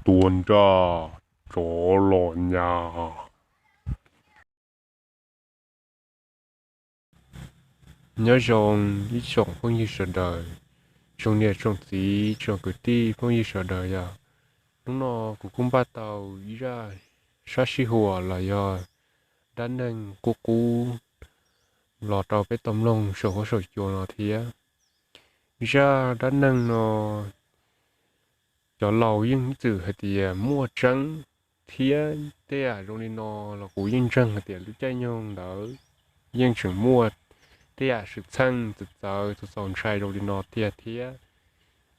tua nraj rov los nyas. Nyob zoo ib tsoom phooj ywg sawv daws, tsoom niam tsoom txiv tsoom kwv tij phooj ywg sawv daws yom. Hnub no kuv kuj npaj tau ib zaj sab sib huam los yog dab neeg qub qub los rau peb tau mloog saum huab saum cua no thiab. Zaj dab neeg no cov laus yeej txwm hais tias muaj tseeb thiab tej yam zoo li no los kuv yeej ntseeg hais tias lub caij nyoog ntawd yeej tseem muaj tej yam xwm txheej txawv txawv txaus txaus ntshai zoo li no tiag thiab.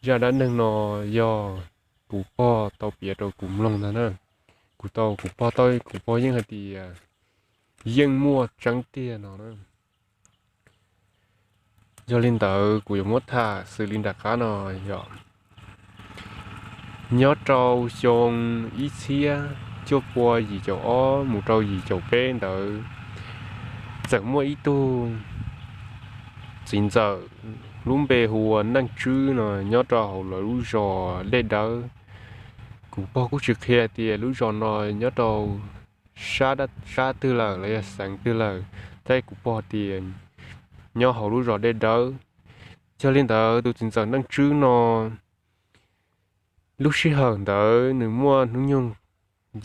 Zaj dab neeg no yog kuv pog tau piav rau kuv mloog ntag na. Kuv tau, kuv pog tau, kuv pog yeej hais tias yeej muaj tseeb tiag no na. Yog li ntawd kuv yuav muab tham xws li nram qab no yog nyob rau xyoo ib txhiab cuaj pua yim caum ob mus rau yim caum peb ntawd, txawm muaj ib tug txiv ntxawm lub npe hu ua Neej Tswb no nyob rau hauv lawv lub zos Dej Dawb. Kuv pog kuj tsis qhia tias lub zos no nyob rau sab twg lawm los yog xeev twg lawm, tab sis kuv pog tias nyob hauv lub zos Dej Dawb. Yog li ntawd tus txiv ntxawm Neej Tswb no lub sij hawm ntawd nws muaj hnub nyoog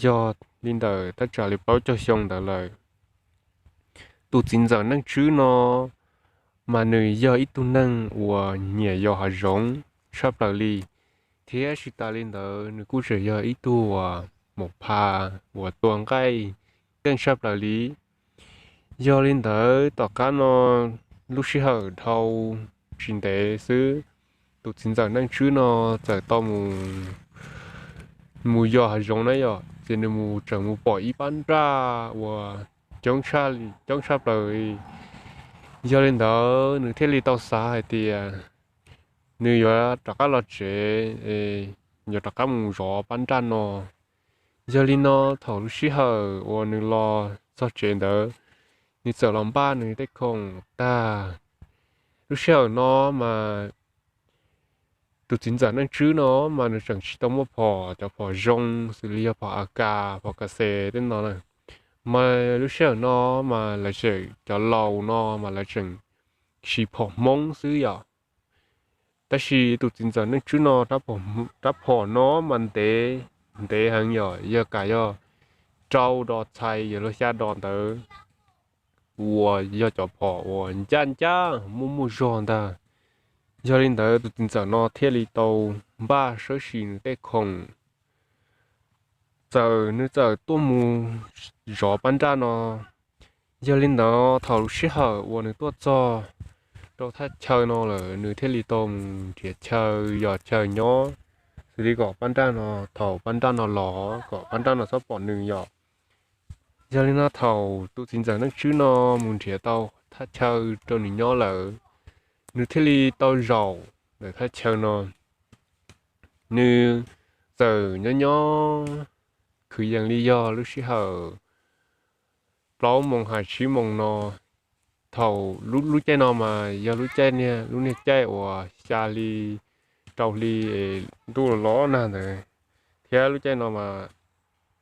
yog li ntawm thaj tsam li plaub caug xyoo ntawd lawm. Tus txiv ntxawm Neej Tswb no mas nws yog ib tug neeg uas nyiam yos hav zoov tshaj plaws li, thiab tsis tas li ntawd nws kuj tseem yog ib tug uas mus pha uas tua nqaij keej tshaj plaws li. Yog li ntawd tom qab no lub sij hawm dhau tsis ntev xwb, tus txiv ntxawm Neej Tswb no txawm tau mus mus yos hav zoov na yom, ces nws mus tseem mus pom ib pab nraj uas coob tshaj plaws. Yog li ntawd nws thiaj li tau xav hais tias nws yuav rov qab los tsev, yuav rov qab mus zov pab nraj no. Yog li no thaum lub sij hawm uas nws los txog tsev ntawd, nws txawm los npaj nws tej khoom tag. Lub sij hawm no mas tus txiv ntxawm Neej Tswb no mas nws tseem tsis tau muaj phom, cov phom zoo xws li yog phom A K, phom K C tej no na. Mas lub sij hawm no mas lawv tseem, cov laus no mas lawv tseem siv phom Hmoob xwb yom. Tab sis tus txiv ntxawm Neej Tswb no rab phom no mas ntev, ntev heev yom, yog kam yog rau dos txhais yog luag xya dos ntawd uas yog cov phom uas ncaj ncaj muaj muaj zog ntag. Yog li ntawd tus txiv ntxawm no thiaj li tau npaj sawb sis nws tej khoom, txawm nws txawm tuaj mus zov pab nraj no. Yog li ntawd thaum lub sij hawm uas nws tuaj txog rau thaj chaw no lawm nws thiaj li tau mus nrhiav chaw yos chaw nyob, xws li kom pab nraj no, thaum pab nraj no los kom pab nraj no txhob pom nws yom. Yog li no thaum tus txiv ntxawm Neej Tswb no mus nrhiav tau thaj chaw rau nws nyob lawm, nws thiaj li tau zaum lawm thaj chaw no. Nws txawm nyob nyob khwv yees li yog lub sij hawm plaub moos hais tsib moos no. Thaum lub caij no mas yog lub caij niag, lub niag caij uas xya hli rau hli ntuj los nag ntawd, thiab lub caij no mas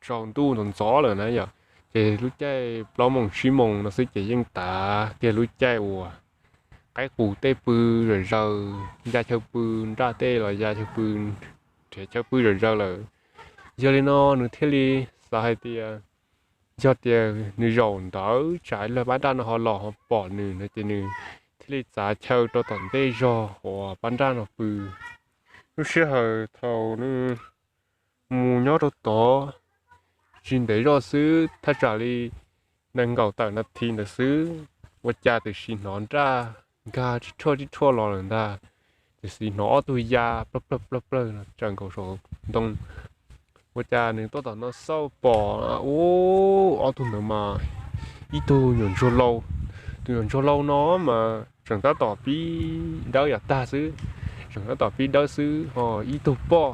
tsaus ntuj ntxov ntxov lawm na yom. Ces lub caij plaub moos tsib moos no xwb ces yeej tav kiag lub caij uas qaib qus tej pw zom zaws, ya chaw pw, nraj tej los ya chaw pw, nrhiav chaw pw zom zaws lawm. Yog li no nws thiaj li xav hais tias yog tias nws zaum ntawd tsam ib pliag pab nraj no ho los ho pom nws no ces nws thiaj li txav chaw rau tom ntej zog uas pab nraj no pw. Lub sij hawm thaum nws mus nyob rau tod tsis ntev zog xwb, thaj tsam li nees nkaum tawm nas this ntawd xwb, ua cas tiam sis hnov nraj nkag tib rhuaj tib rhuaj los lawm ntag. Tiam sis hnov ob tug ya plawg plawg plawg plawg no tsaws nkaus saum ntoo. Ua cas nws tuaj tom no xauj pom, ub, ob tug ntawd mas ib tug nyuam ntsuag lau, tus nyuam ntsuag lau no mas tseem tab tom pib dawb yav tag xwb, tseem tab tom pib dawb xwb ho ib tug poj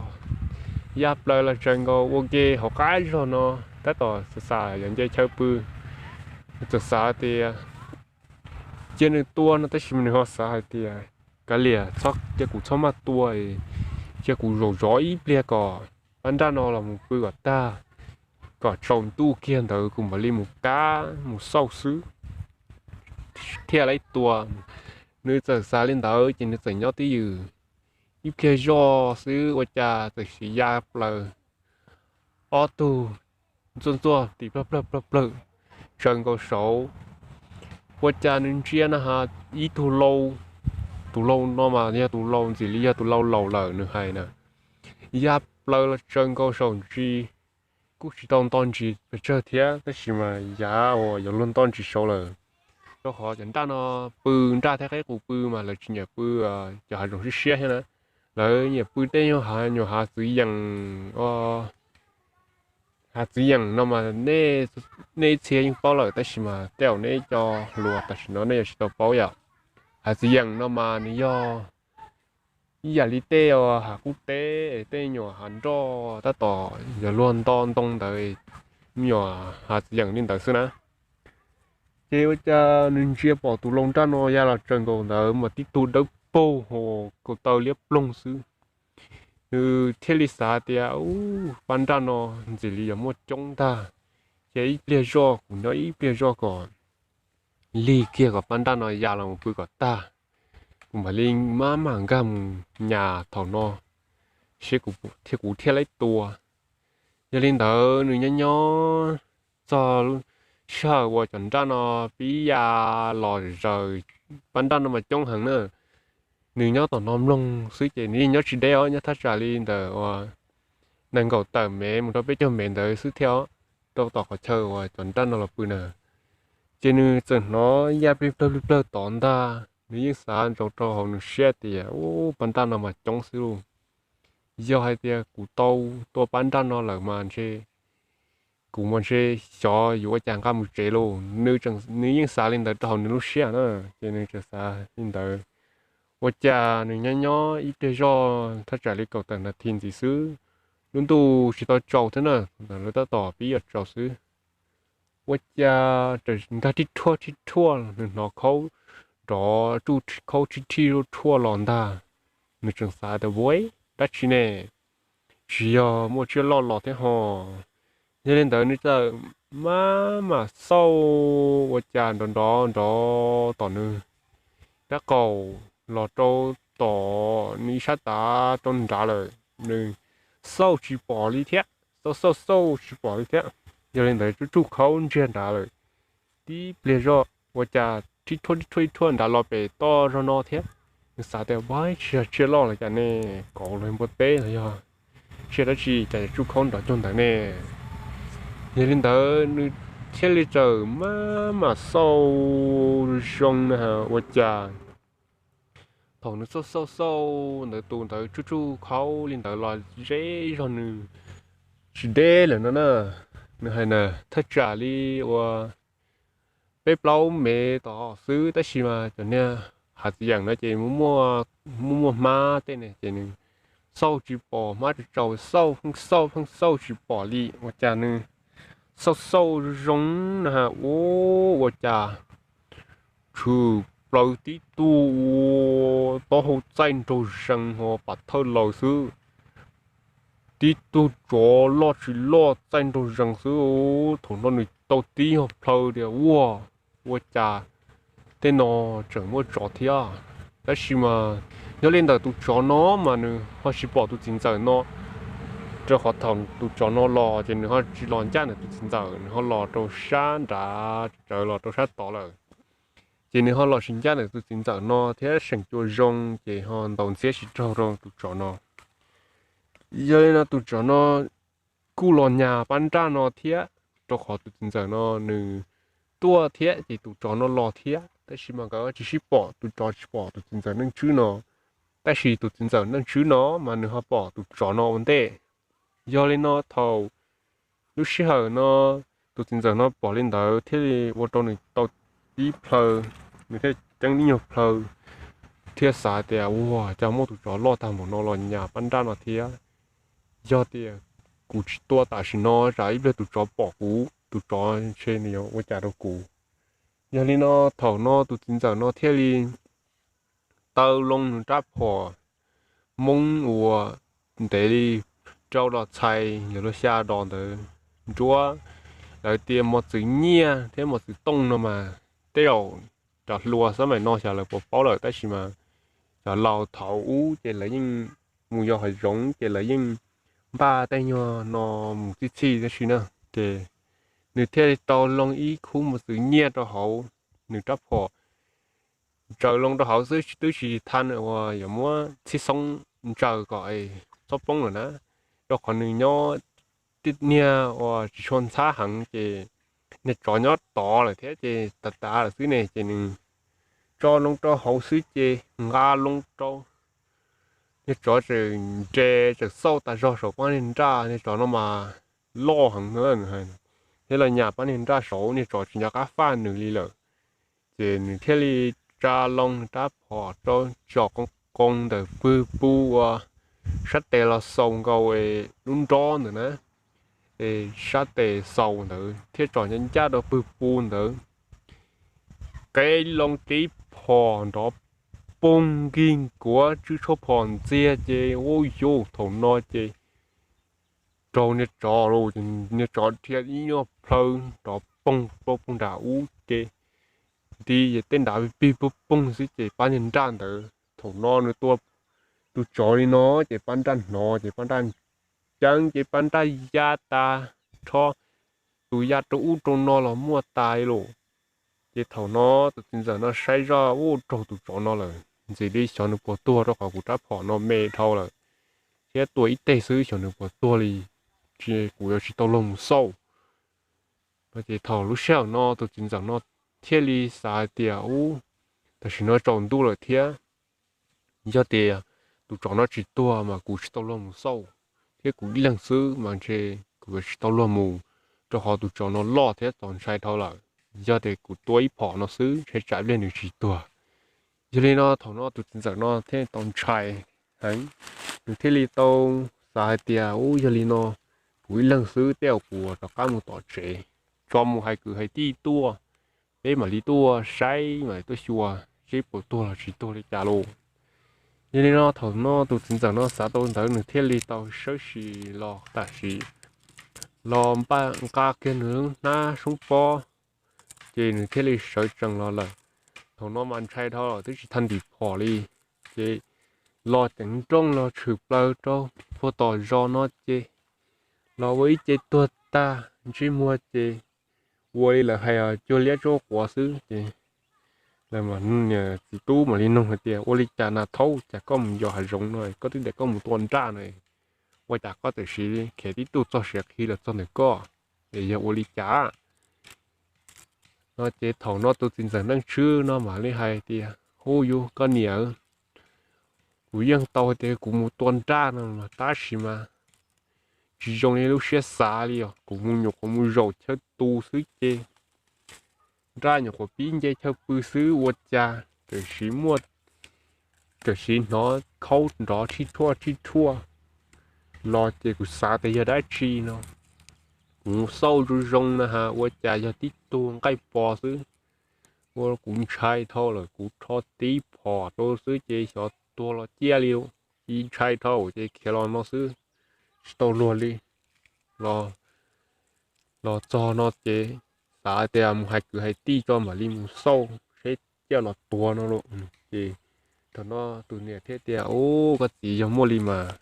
ya plaws los tsaws nkaus ua ke hauv qab zog no, tab tom xav xav yuav nce chaw pw. Nws txawm xav tias cia nws tua no, tab sis mas nws ho xav hais tias kav liam, cia kuv txhob maj tua, cia kuv zaum zov ib pliag kom pab nraj no los mus pw kom tag, kom tsaus ntuj kiag ntawd kuv mam li mus kav mus xauj xwb thiaj li tua. Nws txawm xav li ntawd ces nws txawm nyob twj ywm ib pliag zoj xwb ua cas txawm sim ya plaws ob tug ntxuaj ntxuaj tis plawg plawg plawg plawg tsaws nkaus saud. Ua cas nws ntsia na has ib tug lau, tus lau no mas yog tus lau ntxim li yog tus lau laus lawm nws hais na, ya plaws los tsaws nkaus saum ntsis, kuj tsis tau nto ntsis pes tsawg thiab tab sis mas yav uas yuav luag nto ntsis saud lawm. Rau qhov cov nraj no pw, nraj thiab qaib qus pw mas lawv tsis nyiam pw cov hav zoov siab siab thiab na, lawv nyiam pw tej nyuag hav, nyuag hav txwv yees, hav txwv yees no mas nej ib txhia yeej paub lawm tab sis mas tej zaum nej cov hluas tam sim no nej yuav tsis tau paub yom. Hav txwv yees no mas nws yog ib yam li tej hav qub teb, tej nyuam hav nroj tab tom yuav luag nto ntoo ntawd, me nyuam hav txwv yees li ntawd xwb na. Ces ua cas nws ntsia pom tus lau nraj no ya los tsaws nkaus ntawd mas tib tug dawb paug ho kaus taw liab ploog xwb. Nws thiaj li xav tias, u, pab nraj no ntxim li yuav muaj coob ntag, ces ib pliag zoj kuv nyob ib pliag zoj kom lig kiag kom pab nraj no ya los mus pw kom tag, kuv mam li maj mam nkag mus nyas thaum no, seb kuv thiaj, kuv thiaj li tua. Yog li ntawd nws nyob nyob txog sij hawm uas cov nraj no pib ya los zaws, pab nraj no mas coob heev na, nws nyob tom no mloog xwb ces nws yeej nyob tsis deb os, nyob thaj tsam li ntawm uas nees nkaum tawm mev mus rau peb caug mev ntawd xwb thiab os, rau tom qhov chaw uas cov nraj no los pw na. Ces nws txawm hnov ya plig plawg plig plawg tod ntag, nws yeej xav ntsoov rau hauv nws siab tias, u, pab nraj no mas coob xwb lauj. Yog hais tias kuv tau tua pab nraj no lawm mas ntshe kuv mas ntshe xyov yuav ua cas nqa mus tsev lauj. Nws yeej xav li ntawd rau hauv nws lub siab na, ces nws tseem xav li ntawd. Ua cas nws nyob nyob ib pliag zoj thaj tsam li kaum tawm nas this ntxiv xwb, lub ntuj tsis tau tsaus thiab na, ntawm lawv tab tom pib yuav tsaus xwb. Ua cas nkag rhij rhuaj rhij rhuaj, nws hnov khaub nrov tsuj khaub rhij rhij rhuaj los ntag. Nws tseem xav tias, ua, dab tsi ne, tsis yog muaj tsiaj loj los thiab ho. Yog li ntawd nws txawm maj mam xauj, ua cas nrov nrov nrov tom nws rab qaum los rau tom nws ib sab tav rau nrad lawm, nws xauj tsis pom li thiab, xauj xauj xauj tsis pom li thiab. Yog li ntawd tsuj tsuj khaub ntsiag nrad lawm, tib pliag zoj ua cas rhij rhuaj rhij rhuaj rhij rhuaj nrad los pem toj zog no thiab. Nws xav tias, ua, tsis yog tsiaj loj los cas ne, kauv los npua teb los yog tsiaj dab tsi cas yuav tsuj khaub nrov cuag ntawd ne. Yog li ntawd nws thiaj li txawm maj mam xauj zoo na ua cas thaum nws xauj xauj xauj ntawd tus ntawd tsuj tsuj khaub li ntawd los ze zog nws tsis deb lawm no na. Nws hais na, thaj tsam li uas peb plaub mev tom xwb tab sis mas cov niag hav txiv yeem no ces muaj muaj hmab tej ne ces nws xauj tsis pom hmab tsaus tsaus, xauj pheej xauj pheej xauj tsis pom li ua cas nws xauj xauj zoo zoo na ua cas tshwm plaws tib tug taub hau txaij nraug zees ho pam thawj laws xwb, tib tug tsov loj tsis loj txaij nraug zees xwb. Thaum no nws tau tib nyuag plhaw tias, ua, ua cas tej no tseem muaj tsov thiab. Tab sis mas yog li ntawm tus tsov no mas nws ho tsis pom tus txiv ntxawm no, rau qhov thaum tus tsov no los ces nws ho tsis los ncaj ntawm tus txiv ntxawm, nws ho los rau sab nrad, tsawv los rau sab tod lawm. Ces nws ho los tsis ncaj ntawm tus txiv ntxawm no thiab seem cua zoo ces ho ntaus ntxhiab tsis raug rau tus tsov no. Yog li no tus tsov no kuj los nyas pab nraj no thiab, rau qhov tus txiv ntxawm no nws tuaj thiab ces tus tsov no los thiab, tab sis mas nkawd tsis sib pom, tus tsov tsis pom tus txiv ntxawm neej tswb no, tab sis tus txiv ntxawm neej tswb no mas nws ho pom tus tsov no ua ntej. Yog li no thaum lub sij hawm no tus txiv ntxawm no pom li ntawd thiaj li ua rau nws tau tib plhaw, nws thiaj ceeb tib nyuag plhaw thiab xav tias, ua cas muaj tus tsov loj tag npaum no los nyas pab nraj no thiab. Yog tias kuv tsis tua tam sim no tsam ib pliag tus tsov pom kuv, tus tsov ntshe nws yuav ua cas rau kuv. Yog li no thaum no tus txiv ntxawm no thiaj li taw loo nws rab phom Hmoob uas ntev li rau los txhais lawv lub xya dos ntawd nruab. Lawv tias mos txwv nyiaj thiab mos txwv tooj no mas tej zaum cov hluas xab maim no xyov lawv puas paub lawm, tab sis mas cov laus thaum ub ces lawv yeej mus yos hav zoov ces lawv yeej npaj tej nyuag no mus txij txhij tab sis na. Ces nws thiaj li tau loo ib khub mos txwv nyiaj rau hauv nws rab phom, ntsaws loo rau hauv xwb twb tsis tha uas yuav muab txhij xoob ntsaws kom txhob poob lawm na, rau qhov nws nyob niag uas tsis tshua ntxhab heev ces niag tsov nyob tod lawm thiab ces tas tas lawm xwb ne. Ces nws tso loo rau hauv xwb ces nqa loo rau, niag tsov tseem nres tseem xauj tas zog saum pab niag nraj, niag tsov no mas loj heev thiab los nyas pab niag nraj saud, niag tsov tsis nco qab faj nws li lawm. Ces nws thiaj li tsa loo rab phom rau tsom qoo qoo ntawm pwg pw uas sab tes los xaus nkaus lub nrob ntawd na, sab tes xaus ntawd thiab tsom ncaj ncaj rau pwg pw ntawd, qe loo tib phom nrov poog nkig nkuav tswb tshuaj phom ntxiag ces ua yus thaum no ces raug niag tsov los niag tsov dhia ib nyuag plhaw nrov poog poog nram ub ces nti tej nrad pig pig poog poog xwb ces pab niag nraj ntawd thaum no nws tua tus tsov li no ces pab nraj hnov ces pab nraj ceeb ces pab nraj ya tas rho tus ya rau ub rau no los muaj tas li lawm. Ces thaum no tus txiv ntxawm no saib zoj ua raug tus tsov no lawm, ntxim li xyov nws puas tuag rau qhov kuv rab phom no me dhau lawm, thiab tua ib teg xwb xyov nws puas tuag li, kuv yuav tsis tau luag mus xauj. Ces thaum lub sij hawm no tus txiv ntxawm no thiaj li xav hais tias ub, tam sim no tsaus ntuj lawm thiab, yog tias tus tsov no tsis tuag mas kuv tsis tau luag mus xauj, thiab kuv ib leeg xwb mas ntshe kuv yuav tsis tau luag mus, rau qhov tus tsov no loj thiab txaus ntshai dhau lawm. Yog tias kuv tua ib phom no xwb ntshe tsam pliag nws tsis tuag. Yog li no thaum no tus txiv ntxawm no thiaj tau ntshai heev, nws thiaj li tau xav hais tias ub, yog li no kuv ib leeg xwb tej zaum kuv rov qab mus tom tsev, tso mus hais kwv hais tij tuaj, peb mam li tuaj saib mam li tuaj xyuas seb puas tuag los tsis tuag li cas lauj. Yog li no thaum no tus txiv ntxawm no xav tau ntawd nws thiaj li tau sawb sim los tam sim los npaj nqa kiag nws lub hnab soob pob, ces nws thiaj li sawv tsees los lawm. Thaum no mas ntshai dhau lawm twb tsis tau ntim phom li, ces los ceev nrooj los tshwm plaws rau puag tom zos no ces los ua ib ce tuag tag ntsej muag ces ua li lawv hais cuag liab tsuab quav xwb ces lawv, niag txiv tub mam li nug hais tias ua li cas na thaub, cas koj mus yos hav zoov no koj twb tias koj mus tua nraj no, ua cas koj tam sim khiav tib tug txog siav qhi los txog ntawm koj, es yog ua li cas no? Ces thaum no tus txiv ntxawm Neej Tswb no mam li hais tias hu yus koj niam, kuv yeej tau hais tias kuv mus tua nraj no tab sis mas tsis zoo li lub siab xav li os, kuv mus nyuam qhuav mus zaum chaw tu xwb ces nraj nyuam qhuav pib nce chaw pw xwb ua cas tam sim muaj, tam sim hnov khaub nrov tshij tshuaj tshij tshuaj los ces kuv xav tias yog dab tsi no, kuv mus xauj zoo zoo na has ua cas yog tib tug nqaij pos xwb. Ua kuv ntshai dhau lawm kuv rho tib phom rau xwb ces xyov tuag los ciaj li, ntshai dhau ces khiav los no xwb, tsis tau luag li. Los, los txog no ces xav tias mus hais kwv hais tij tso mam li mus xauj seb ciaj los tuag no lauj. Ces thaum no tus niam thiaj tias ub, koj txiv yog muaj li mas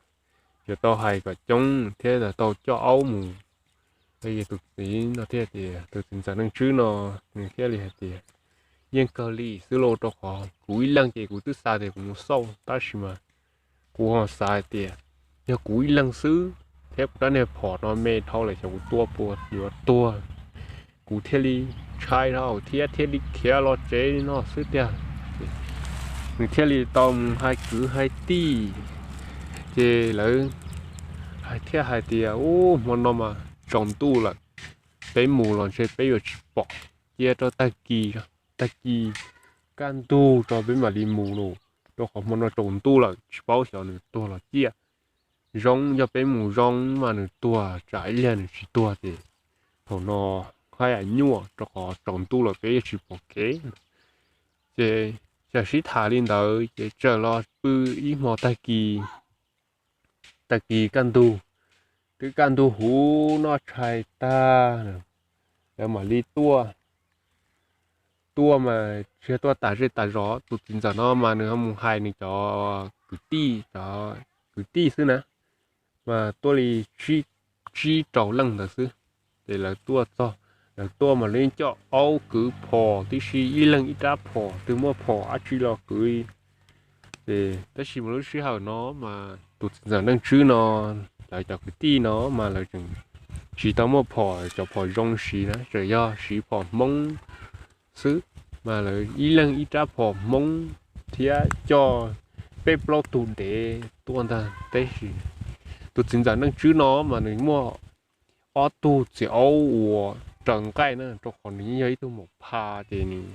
yuav tau hais kom coob thiab tau coj aub mus. Tus txiv no thiaj tias, tus txiv ntxawm Neej Tswb no nws thiaj li hais tias yeej kawg li xwb lauj, rau qhov kuv ib leeg ces kuv twb xav tias kuv mus xauj tab sis mas kuv ho xav hais tias yog kuv ib leeg xwb thiab kuv rab niag phom no me dhau lawm xyov kuv tua puas yuav tuag, kuv thiaj li ntshai dhau thiab thiaj li khiav los tsev no xwb tiag. Nws thiaj li tau mus hais kwv hais tij, ces lawv thiaj hais tias ub, hmo no mas tsaus ntuj lawm, peb mus los ntshe peb yuav tsis pom, cia rau tag kis, tag kis kaj ntug tso peb mam li mus lauj, rau qhov hmo no tsaus ntuj lawm tsis paub xyov nws tuag los ciaj. Zoo yog peb mus zoo mas nws tuag, tsam ib pliag nws tsis tuag ces thaum no haj yam nyuaj rau qhov tsaus ntuj lawm peb yuav tsis pom kev. Ces txawm sib tham li ntawd ces txawm los pw ib hmo tag kis, tag kis kaj ntug twb kaj ntug huv noj tshais tag, lawv mam li tuaj. Tuaj mas tsis yog tuaj tas zej tas zos, tus txiv ntxawm no mas nws ho mus hais nws cov kwv tij, cov kwv tij xwb na, mas tuaj li tsib rau leej ntawd xwb. Ces lawv tuaj txog, lawv tuaj mas lawv yeej coj aub kwv phom tib si, ib leeg ib rab phom, twg muaj phom dab tsi los kwv. Ces tab sis mas lub sij hawm no mas tus txiv ntxawm Leej Tswb no, lawv cov kwv tij no mas lawv tseem tsis tau muaj phom, cov phom zoo siv na, tseem yog siv phom Hmoob xwb, mas lawv ib leeg ib rab phom Hmoob thiab coj peb plaub tug dev tuaj ntag. Tab sis tus txiv ntxawm Leej Tswb no mas nws muaj ob tug txiv aub uas raws nqaij na, rau qhov nws yeej yog ib tug maum pha, ces nws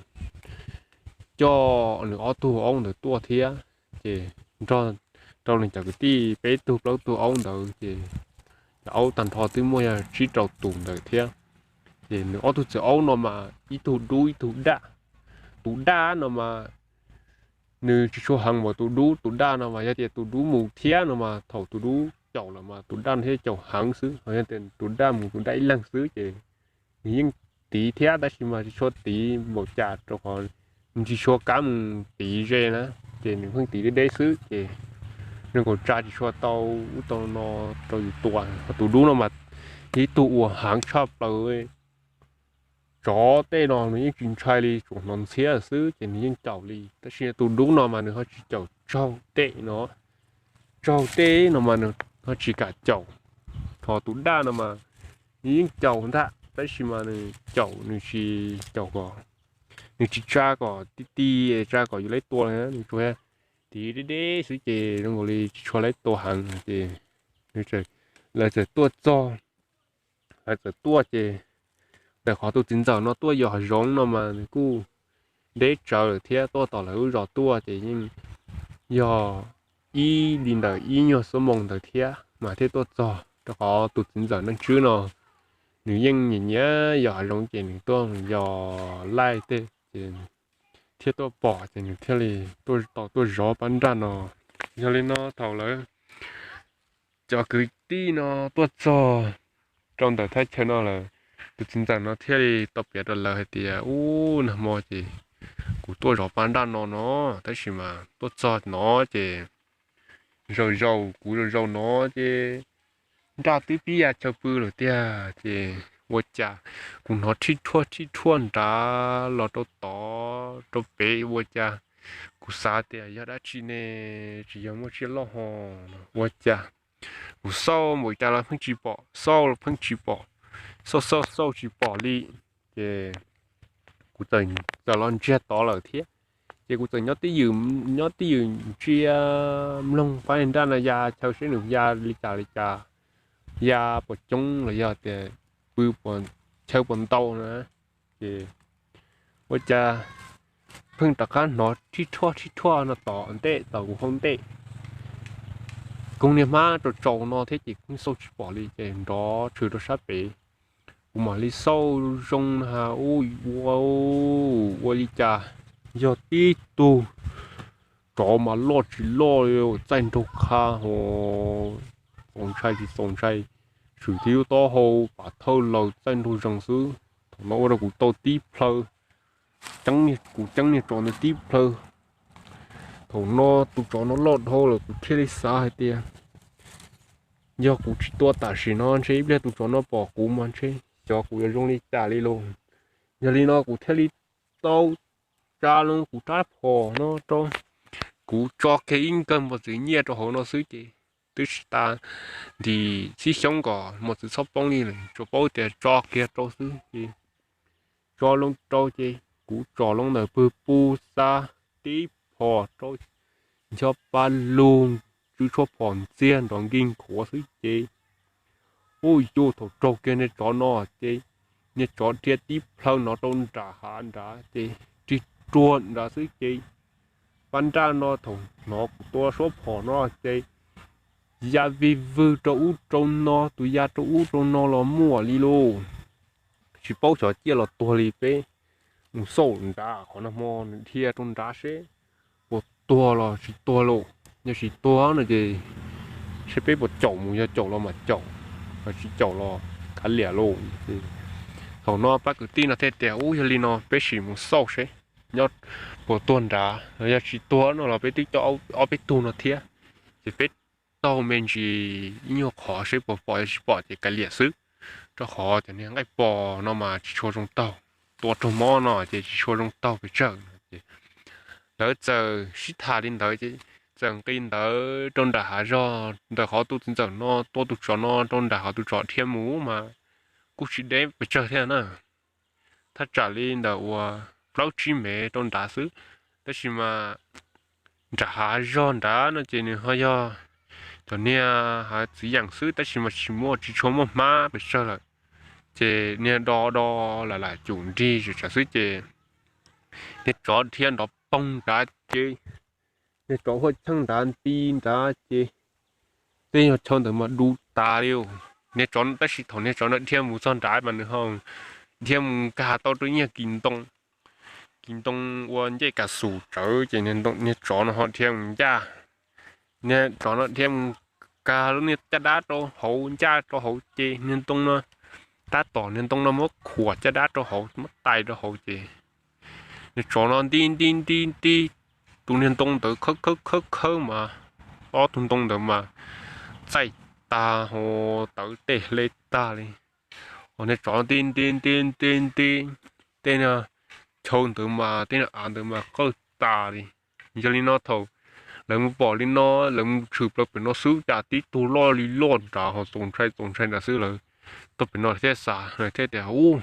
coj nws ob tug aub ntawd tuaj thiab. Ces nrog rau nws cov kwv tij peb tug plaub tug aub ntawd, ces cov aub tag nrho twb muaj yog tsib rau tus ntawd thiab. Ces nws ob tug txiv aub no mas ib tug dub ib tug daj. Tus daj no mas nws tsis tshua heev npaum tus dub. Tus daj no mas yog tias tus dub mus thiab no mas thaum tus dub caum lawm mas tus daj no thiaj caum heev xwb. Ho yog tias tus daj mus tus daj ib leeg xwb ces nws yeej tiv thiab, tab sis mas tsis tshua tiv npaum cas rau qhov nws tsis tshua kam mus tiv ze na, ces nws pheej tiv deb deb xwb ces zoo nkaus tsa tsis tshua tau ub tau no rau yus tua. Ho tus dub no mas ib tug uas heev tshaj plaws, tsov tej no nws yeej tsis ntshai li, tsuas hnov ntxhiab xwb ces nws yeej caum li. Tab sis tus dub no mas nws ho tsis caum tsaug tej no, tsaug tej no mas nws ho tsis kam caum. Ho tus daj no mas nws yeej caum ntag, tab sis mas nws caum nws tsis caum kom, nws tsis tsa kom ti ti, tsa kom yus laib tua li, nws tsuas tiv deb deb xwb ces zoo nkaus li tsis tshua laib tua heev ces lawv txawm tuaj txog, lawv txawm tuaj ces ntawm qhov tus txiv ntxawm no tuaj yos hav zoov no mas nws kuj deb tsawv lawm thiab, tuaj tom lawv lub zos tuaj ces yeej yog ib li ntawm ib nyuag xuab moos ntawd thiab mas thiaj tuaj txog, rau qhov tus txiv ntxawm Leej Tswb no nws yeej nyiam nyiam yos hav zoov ces nws tuaj yos laij tej ces thiaj tuaj pom ces nws thiaj li tuaj tau tuaj zov pab nraj no. Yog li no thaum lawv cov kwv tij no tuaj txog rau ntawm thaj chaw no lawm, tus txiv ntxawm no thiaj li tau piav rau lawv hais tias, ub, nag hmo ces kuv tuaj zov pab nraj no no, tab sis mas tuaj txog no ces zaus zaus kuv zaus zaus no ces nraj twb pib ya chaw pw lawm tiag ces ua cas kuv hnov rhib rhuaj rhib rhuaj nrad los rau tod rau pem, ua cas kuv xav tias yog dab tsi ne, tsis yog muaj tsiaj loj ho, ua cas kuv xauj npaum cas los pheej tsis pom, xauj los pheej tsis pom, xauj xauj xauj tsis pom li. Ces kuv txawm los ntsiag tod lawm thiab. Ces kuv txawm nyob twj ywm, nyob twj ywm ntsia mloog pab nraj no ya chaw seb nws ya li cas li cas, ya puas coob los yog tias pw puas, chaw puas ntau na. Ces ua cas pheej rov qab hnov rhib rhuaj rhib rhuaj no tom ntej, tom kuv hauv ntej. Koog niag hmab rau tsaus no thiab ces kuv xauj tsis pom li ces nrov tshwm rau sab pem. Kuv mam li xauj zoo na, ua, ua li cas yog tib tug tsov mas loj tsis loj li, txaij nraug qha ho, txaus ntshai tsis txaus ntshai, tshwm tib lub taub hau pam thawj laws txaij nraug zees xwb. Thaum no ua rau kuv tau tib plhaw, kuv ceeb niag tsov ntawd tib plhaw. Thaum no tus tsov no loj dhau lawm kuv thiaj li xav hais tias yog kuv tsis tua tam sim no ntshe ib pliag tus tsov no pom kuv mas ntshe xyov kuv yuav zoo li cas li lauj. Yog li no kuv thiaj li tau tsa loo kuv rab phom no rau, kuv tso kiag ib nkawg mos txwv nyiaj rau hauv no xwb ces twb tsis tas ntim txhib xyoob kom mos txwv txhob poob li lawm, tsuas paub tias tso kiag rau xwb ces tso loo rau ces kuv tsom loo ntawm pwg pus xa tib phom rau, ncho pa lug tswv tshuaj phom ntxiag nrov nkig nkhuav xwb ces ub yus thaum raug kiag niag tsov no ces niag tsov dhia tib plhaw no rau nram hav nrad ces rig ruag nrad xwb ces pab nraj no thaum hnov kuv tua suab phom no ces ya vij vwg rau ub rau no, tus ya rau ub rau no los muaj li lauj. Tsis paub xyov ciaj los tuag li, peb mus xauj nrad qhov nag hmo nws dhia rau nrad seb puas tuag los tsis tuag lauj. Yog tsis tuag no ces seb peb puas caum mus, yog caum los mam caum. ho tsis caum los kav liam lauj. Thaum no pab kwv tij no thiaj tias, Ub, yog li no peb sim mus xauj seb nyob puas tuag nrad, yog tsis tuag no los peb twb coj ob peb tug no thiab, ces peb taug me ntsis ib nyuag qhov seb puas pom, yog tsis pom ces kav liam xwb, rau qhov cov niag nqaij pos no mas tsis tshua zoo taug, tua raug mob no ces tsis tshua zoo taug pes tsawg. Ces lawv txawm sib tham li ntawd, txawm nqis ntawd rau nram hav zog ntawm qhov tus txiv ntxawm no tua tus tsov no rau nram qhov tus tsov dhia mus mas kuj tsis deb pes tsawg thiab na, thaj tsam li ntawm uas plaub tsib mev rau nrad xwb. Tab sis mas nram hav zog nrad no ces nws ho yog cov niag hav txiv yeem xwb, tab sis mas tsis muaj, tsis tshua muaj hmab pes tsawg lawm, ces niag do do lam lam cum nrig zam tsav xwb ces niag tsov dhia nrov poog nrad ces niag tsov huaj cheej nrad nti nrad ces tej nyuag chaw ntawd mas du tas li. Niag tsov, tab sis thaum niag tsov no dhia mus txog nrad mas nws ho dhia mus nkag tau rau nyuag kis ntoo, kis ntoo ua ncej kas xus tsawv ces niag tsov no ho dhia mus ncaj, niag tsov no dhia mus nkag lub niag caj dab rau hauv, ncaj rau hauv ces niag ntoo no tab tom niag ntoo no muab khuam caj dab rau hauv, muab tais rau hauv ces niag tsov no nti nti nti nti, tus niag ntoo ntawd khawb khawb khawb khawb mas ob tug ntoo ntawd mas txaij tag ho tawv tej hle tag li. Niag tsov nti nti nti nti nti, tej chaw ntawd mas tej av ntawd mas qawj tas li. Yog li no thaum lawv mus pom li no, lawv mus tshwm plaws pem no xwb cas tib tug loj li loj nrad ho txaus ntshai txaus ntshai nrad xwb, lawv tuaj pem no thiaj xav, lawv thiaj tias, Ub,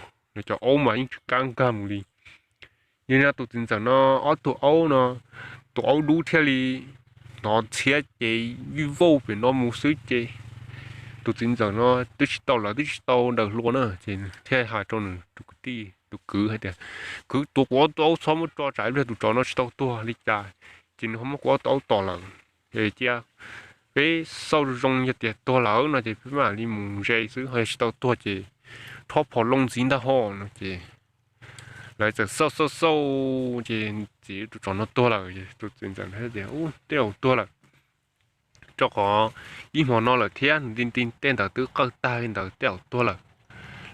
cov aub mas yeej tsis kam nkag mus li. Yog li no tus txiv ntxawm no ob tug aub no, tus aub dub thiaj li hnov ntxhiab ces vij vauj pem no mus xwb ces tus txiv ntxawm no twb tsis tau, lawv twb tsis tau daws hlua na ces thiaj hais rau nws tus kwv tij, tus kwv hais tias, Kwv, tua kuv ob tug aub, txhob muab tso tsam ib pliag tus tsov no tsis tau tuag li cas ces nws ho muab kuv ob tug aub tom lawm. Ces cia peb xauj zoo zoo, yog tias tuag lawm no ces peb mam li mus ze xwb, ho yog tsis tau tuag ces rho phom loo ntxiv ntag ho no ces lawv txawm xauj xauj xauj ces txawm tus tsov no tuag lawm. Tus txiv ntxawm thiaj tias, Ub, tej zaum tuag lawm, rau qhov ib hmo no lawm thiab, nws nti nti tej ntawd twb qawj tag li ntawd, tej zaum tuag lawm.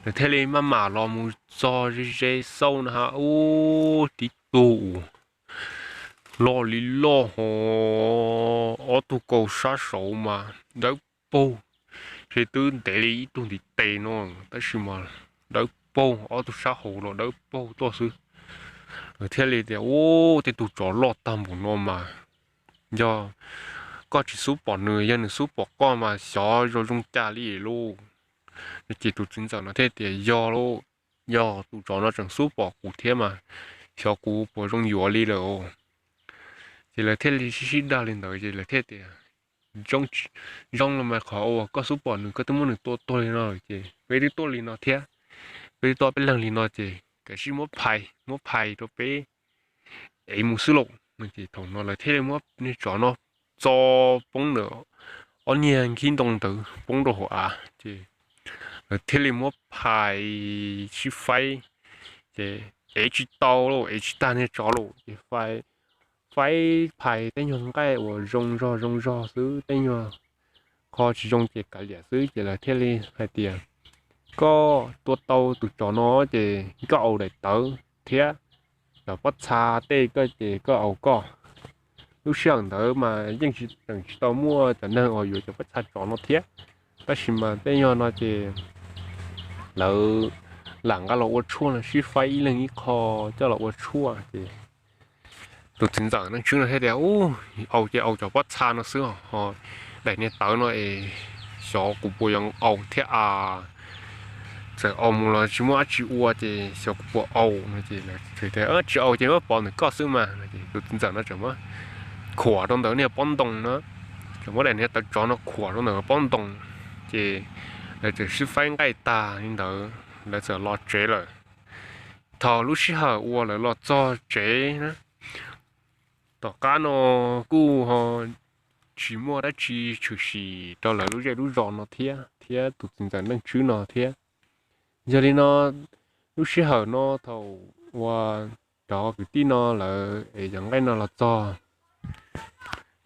Lawv thiaj li maj mam los mus txog ze ze xauj no ha, ub, tib tug loj li loj ho ob tug kaus sab saud mas dawb paug, ces twb ntev li ib tug ntiv tes no, tab sis mas dawb paug, ob tug sab hauv los dawb paug tuaj xwb. Lawv thiaj li tias, Ub, tej tug tsov loj tag npaum no mas yog koj tsis xub pom nws, yog nws xub pom koj mas xyov zoo zoo cas li lauj. Ces tus txiv ntxawm no thiaj tias, Yog lauj, yog tus tsov no tseem xub pom kuv thiab mas xyov kuv puas zoo yuav li lawm. Ces lawv thiaj li sib sib dag li ntawd ces lawv thiaj tias, Zoo los mas qhov uas koj xub pom nws, koj twb muab nws tua tuag li no lawm ces peb twb tuaj li no thiab, peb twb tuaj peb leeg li no ces kav tsij muab phais, muab phais rau peb ev mus xwb lauj. Ces thaum no lawv thiaj li muab niag tsov no txo poob ntawm ob niag nkhib ntoo ntawd poob rau hauv av ces lawv thiaj li muab phais sib faib, ces ev tsis tau lauj, ev tsis tag niag tsov lauj ces faib, faib phais tej nyuag nqaij uas zoo zog zoo zog xwb, tej nyuag qho tsis zoo ces kav liam xwb ces lawv thiaj li hais tias, Koj tua tau tus tsov no ces koj au daim tawv thiab cov pob txha tej koj ces koj au koj. Lub sij hawm ntawd mas yeej tseem tsis tau muaj cov neeg uas yuav cov pob txha tsov no thiab, tab sis mas tej nyuag no ces lawv lam nqa los ua tshuaj no, sib faib ib leeg ib qho coj los ua tshuaj ces tus txiv ntxawm Neej Tswb no thiaj tias, Ub, au ces au cov pob txha no xwb ho, daim niag tawv no es xyov kuv puas yuav au thiab a, txawm au mus los tsis muaj dab tsi ua ces xyov kuv puas au no ces, Tsis au ces muab pov ntawm koj xwb mas. Tus txiv ntxawm no tseem muab khuam rau ntawm niag pob ntoo no, tseem muab daim niag tawv tsov no khuam rau ntawm pob ntoo ces lawv txawm sib faib nqaij tag li ntawd lawv txawm los tsev lawm. Thaum lub sij hawm uas lawv los txog tsev na, tom qab no kuj ho tsis muaj dab tsi tshwm sim rau lawv lub zej lub zos no thiab, thiab tus txiv ntxawm Neej Tswb no thiab. Yog li no, lub sij hawm no thaum uas cov kwv tij no lawv es cov nqaij no los txog,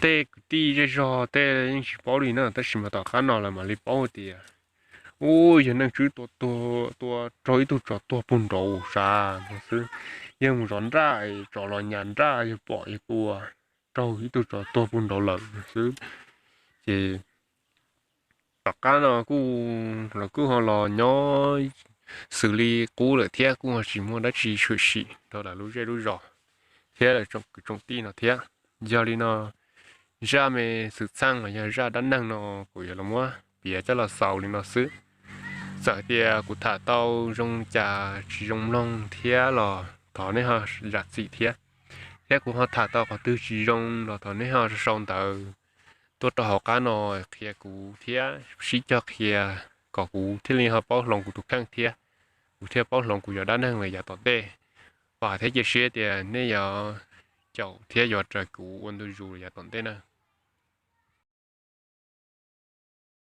tej kwv tij zej zog tej yeej tsis paub li na, tab sis mas tom qab no lawv mam li paub tias Ub, yog Neej Tswb tua tuag, tua raug ib tug tsov tuag puag nraud sav no xwb. Yog mus zov nraj, tsov los nyas nraj, yog pom yog tua raug ib tug tsov tuag puag nraud lawm xwb. Ces tom qab no kuj, lawv kuj ho los nyob xws li qub lawm thiab, kuj ho tsis muaj dab tsi tshwm sim rau lawv lub zej lub zos thiab lawv tsoom kwv tsoom tij no thiab. Yog li no, zaj me xwm txheej los yog zaj dab neeg no kuv yuav los muab piav coj los xaus li no xwb. Txawm tias kuv tham tau zoo li cas tsis zoo mloog thiab los thov nej ho zam txim thiab. Thiab kuv ho tham tau qhov twg tsis zoo los thov nej ho sau ntawv tuaj rau hauv qab no qhia kuv thiab sib cog qhia kom kuv thiaj li ho paub hloov kuv tus kheej thiab kuv thiaj paub hloov kuv cov dab neeg lawm yav tom ntej. Vam thiab cia siab tias nej yuav caum thiab yuav raws kuv ua ntu zus yav tom ntej na.